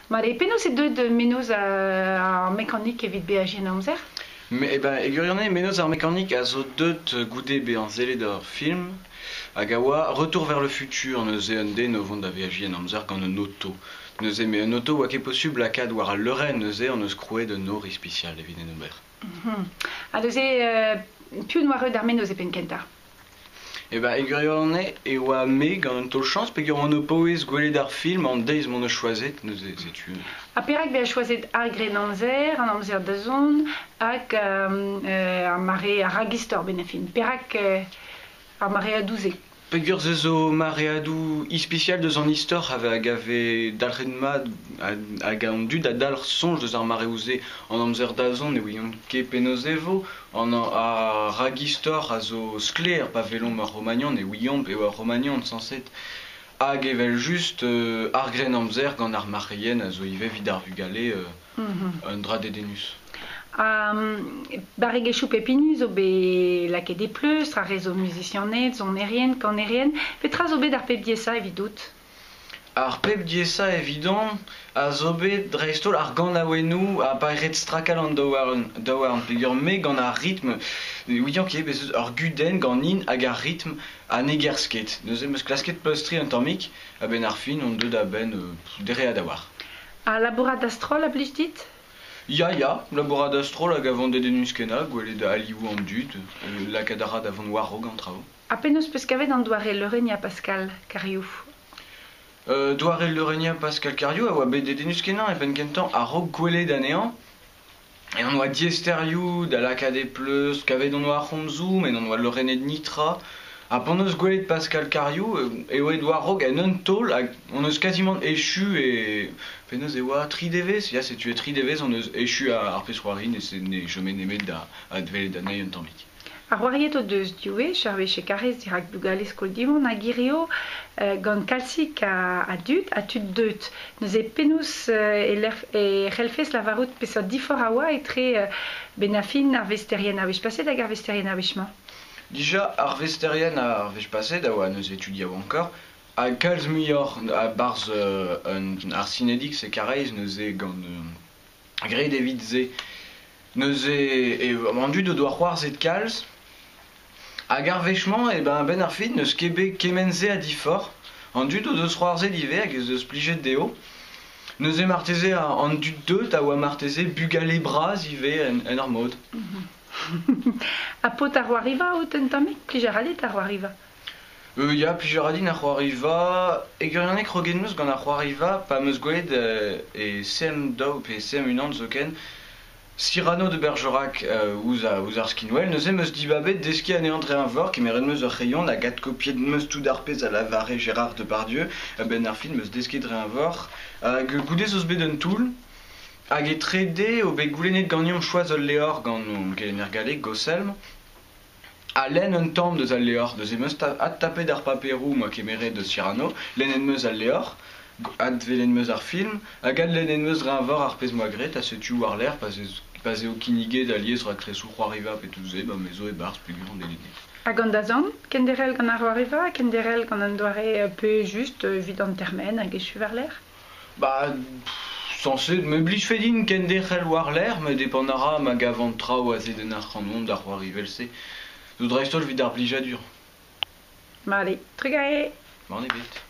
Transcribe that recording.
Mat eo, penaos eo deuet mennozh ar mekanik evit beajiñ en amzer? Me, eh ben, e gwirionez, mennozh ar mekanik a zo deuet goude bezañ sellet ur film hag a oa Retour vers le futur, neuze un den o vont da veajiñ en amzer gant un oto. Neuze, met un oto oa ket posubl lakaat war al leurenn, neuze hon eus krouet un nor ispisial evit en ober. Ha neuze, piv 'noa roet ar mennozh e penn-kentañ? Eh ben, e gwirionez e oa me gant un taol-chañs peogwir oan o paouez gwelet ar film an deiz m'hon eus choazet, neuze setu. Ha perak bezañ choazet ar Grennamzer, an amzer da zont hag ar mare ar ragistor benn ar fin? Perak ar mareadoù-se? Peogwir se zo mareadoù ispisial deus an istor hag a vez dalc'het mat hag an dud a dalc'h soñj deus ar mareoù-se. An amzer dazont ne ouiont ket penaos e vo. An ar ragistor a zo sklaer pa welomp ur Romagnan e ouiomp eo ur Romagnan sañset. Hag evel-just ar Grennamzer gant ar marc'heien a zo ivez evit ar vugale un dra dedennus. Barregezhioù pep hini zo bet lakaet e pleustr, ar re zo muzisianed, sonerien, kanerien. Petra zo bet ar pep diaesañ evidout? Ar pep diaesañ evidon a zo bet dreist-holl ar ganaouennoù ha pa ret strakal an daouarn peogwir me gant ar ritm ne ouian ket bez' eus ur gudenn ganin hag ar ritm ha ne gerzh ket. Neuze 'm eus klasket pleustriñ un tammig a-benn ar fin on deuet a-benn dereat a-walc'h. Ha labourat a-stroll a blij dit? Ya, ya, labourat a-stroll hag a vont dedennus-kenañ, gwelet alioù an dud, lakaat a ra da vont war-raok an traoù. Ha penaos 'peus kavet an doare leurenniañ Pascal Cariou? Doare leurenniañ Pascal Cariou a oa bet dedennus-kenañ e penn-kentañ a-raok gwelet anezhañ. E hon oa diaesterioù da lakaat e pleustr, kavet hon oa ar c'homzoù, met n'hon oa leurennet netra. Ha p'hon eus gwelet Pascal Cariou eo aet war-raok en un taol hag hon eus kazimant echu e penaos e oa tri devezh? Ya, setu e tri devezh hon eus echu ar pezh-c'hoari, ne ne chome nemet da adwelet anezhi un tammig. Ar c'hoariet o deus div wech, ar wech e Karrez dirak bugale skol Diwan hag hirio gant kalzik a dud ha tud deuet. Neuze penaos e c'hellfes lavarout peseurt diforc'h a oa etre benn ar fin ar vesterien ar wech paset hag ar vesterien ar wech-mañ? Dija, ar vesterien ar wech paset a oa neuze tud yaouankoc'h ha kalz muioc'h a-barzh ar Cinedix e Karaez neuze gant graet evit se. Neuze e an dud o doa c'hoarzhet kalz hag ar wech-mañ eh ben a-benn ar fin n'eus ket bet kement-se a diforc'h. An dud o deus c'hoarzhet ivez hag ez eus plijet dezho. Neuze marteze an dud deut a oa marteze bugale bras ivez en ur mod. Ha paotr ar c'hoariva out un tammig? Plij a ra dit ar c'hoariva? Ya, plij a ra din ar c'hoariva. E gwirionez kroget 'm eus gant ar c'hoariva pa 'm eus gwelet e CM2 pe CM1 zoken Cyrano de Bergerac ouzh ar skinwel. Neuze 'm eus dibabet deskiñ anezhañ dre eñvor, kemeret 'm eus ur c'hreion hag adkopiet 'm eus tout ar pezh a lavare Gérard Depardieu. A-benn ar fin 'm eus desket dre eñvor. Hag goude 'z eus bet un toull. Hag e trede eo bet goulennet ganeomp choaz ul levr gant hon kelenner gallek Gosselm. Ha lenn un tamm deus al levr. Neuze 'm eus adtapet ar paperoù 'm boa kemeret deus Cyrano, lennet 'm eus al levr, adwelet 'm eus ar film, hag adlennet 'm eus dre-eñvor ar pezh 'm boa graet, ha setu war-lerc'h pa'z eo kinniget alies raktresoù c'hoariva pe tout se, ba me zo e-barzh peogwir on dedennet. Hag an dazont, kenderc'hel gant ar c'hoariva, kenderc'hel gant an doare pe just evit an termen hag echu war-lerc'h? Ba, sañset, me blijfe din kenderc'hel war-lerc'h, met depend a ra ma gavan traoù aze d'un ac'hanon da c'hoari evel-se. Zo dreist-holl evit ar blijadur. Mat eo, trugarez! Mann ebet.